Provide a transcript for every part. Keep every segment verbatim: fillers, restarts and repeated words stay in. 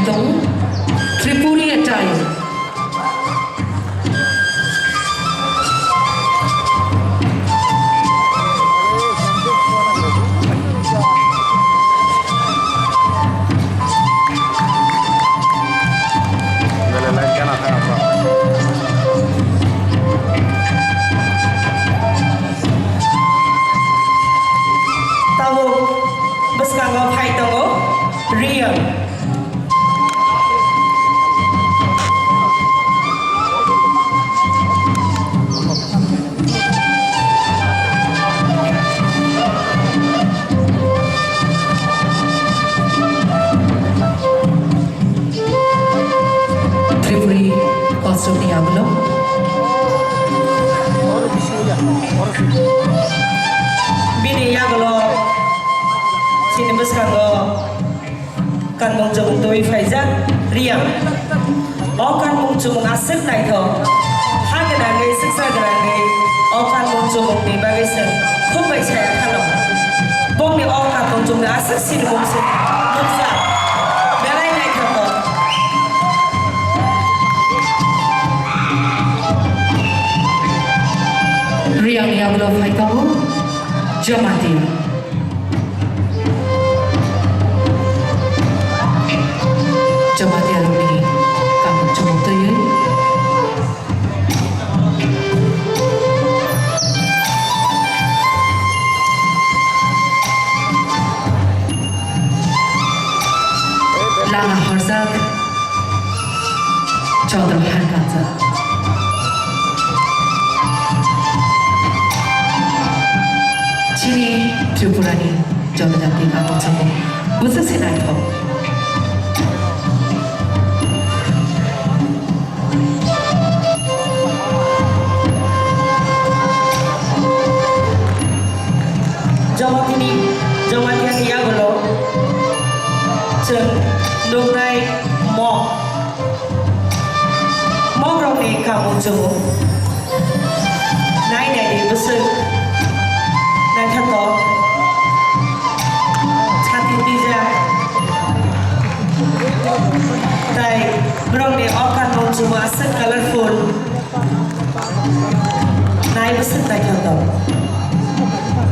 Tongo Tripuri attire. Tabuk bwskango phai tongo Riya. Tripuri Kostromni yagulo. Bini yagulo chini bwskango kanmung chumung twi phaijak Riya. O kanmung chumung aswk naithok. Ha gwnangwi swksa gwnangwi o kanmung chumungni bagwi chwng khum bai saya phano. Bongni o kanmung chumung aswk sinimung se nukjak. Belai naithok. Riyangni yagulo phai tongo Jamatia. Jamatia rokni kanmung chumung twiwi. Lama horjak Chandra Harkanta. Chini Tripurani jonojati kanmung chumung bwswk se naithok. Jamatini, Jamatiani yagulo chwng nuknai mok. Mogrokni kamung chumung nai nai di bwswk naithotok, chati twijak, tai borokni o kamung chumung aswk colorful, nai bwswk naithotok.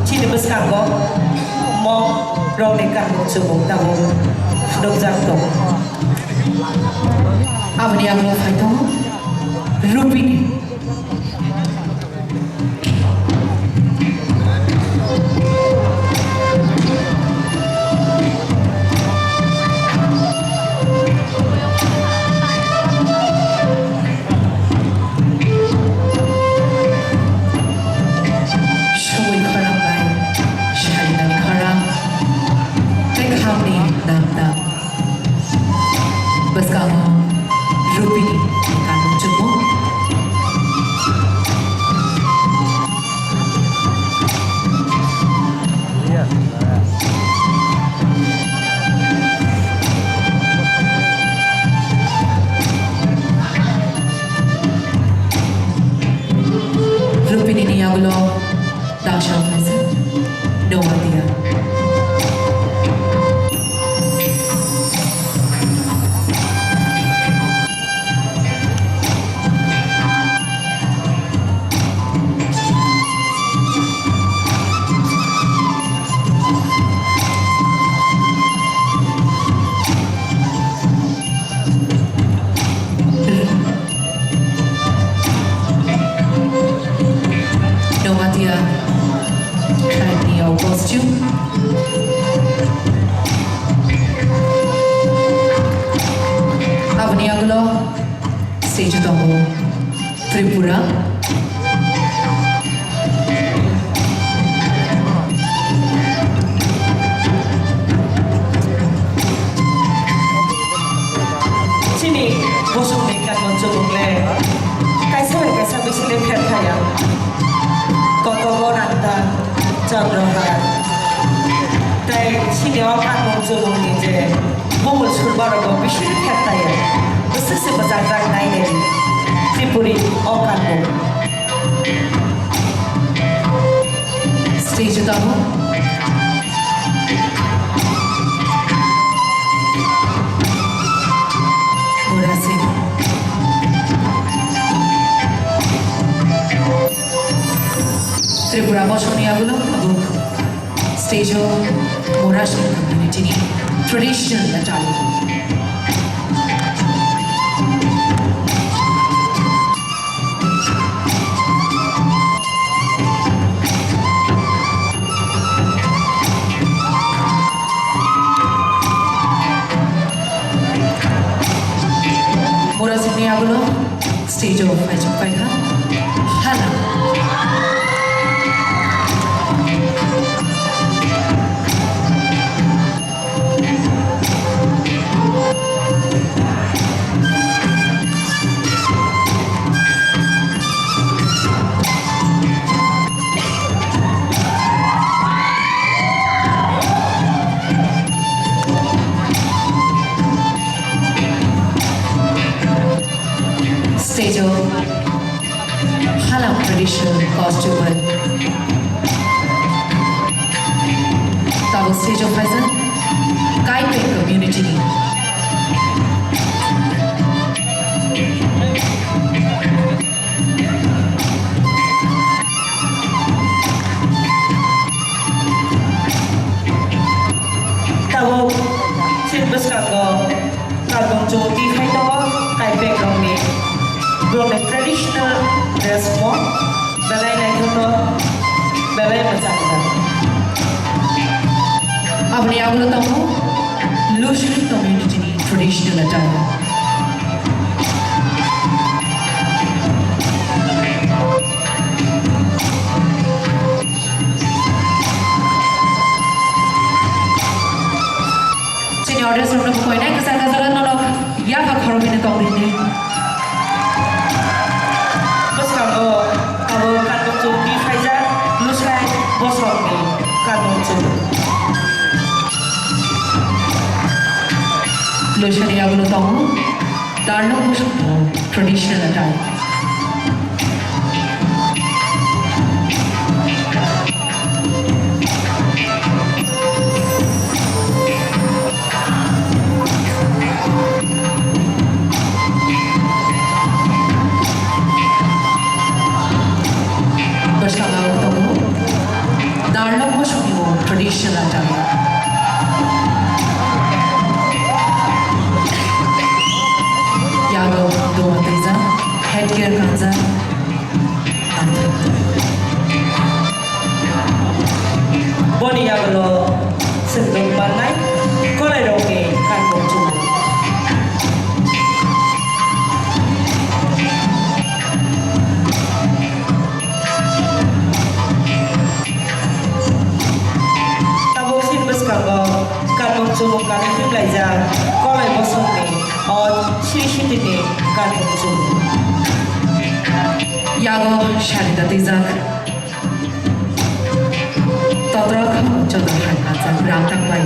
Chini bwskango mogrokni kamung chumung tabuk nukjak tongo. Aboni yagulo phai tongo Rupini. Sumui khorang bai sarinani khorang tei khamni nam nam. Bwskango Rupini kanmung chumung. Rupini ni yagulo Dasha Fesa, Noatia. Noatia tribe ni o costume. Aboni yagulo stage o tongo Tripura. Chini bosongni kanmung chumung le kaisa bai kaisa bisingni pherthaya. Kotogo ranta, Chandrohar. Tei chini o kanmung chumungni je bumul surbarogo bisingni pherthaya. Bwswk se bwchajak nai nai di. Tripuri o kanmung. Stage o tongo. Soni agulo abo stage o Murasing community ni traditional attire. Murasing ni agulo stage o phaichuk phaikha. Hala. Stage o Halam traditional costume bai tabuk stage o phaijak Kaipeng community ni. Tabuk chini bwskango Kalbung chumui khai tongo, Kaipeng rokni, borokni traditional dress mo belai naithokno, belai mwchangjakno. Aboni yagulo tongo Lusri community ni traditional attire. Chini audience rokno bukoinai kwchar kwchar norok yapha khoroknwi tongdi hinwi. Bwskango abo kanmung chumui phaijak Lusai bosongni kanmung chumui. Lusani yagulo tongo. Darlok bosong traditional attire. Bwskango tongo Darlok bosongni traditional attire. Yago duma twijak, headgear kanjak. Boni yagulo swngdwk mannai kwlairokni kanmung chumui. Tabuk chini bwskango kanmung chumui kanwi himlaijak Kolai bosongni o Sri Sitini kanmung chumui. Yago sari da twijak. Totrok joto hai kansa rang tak bai.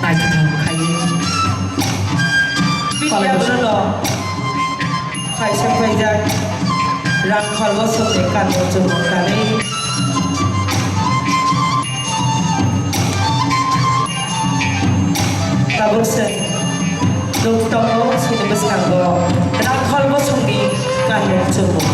Naithothok khai. Kolai bosong. Kaisa khaijak rang kholbo songni kanmung chumui kanwi. Tabuk se nuk tongo chini bwskango rang kholbo songni kanmung chumui.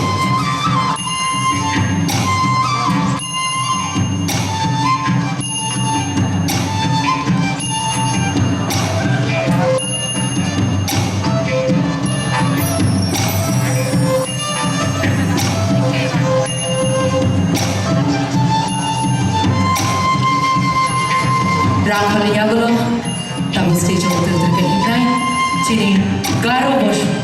Rakhal yagulo tabuk stage o utwi utwi khe hinai chini Garo bosong.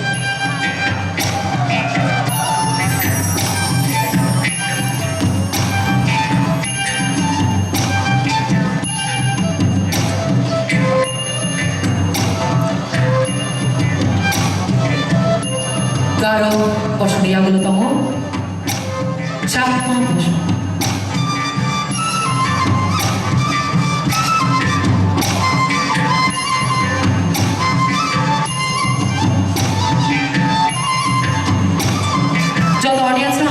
Garo bosongni yagulo tongo Chakma bosong. Joto audience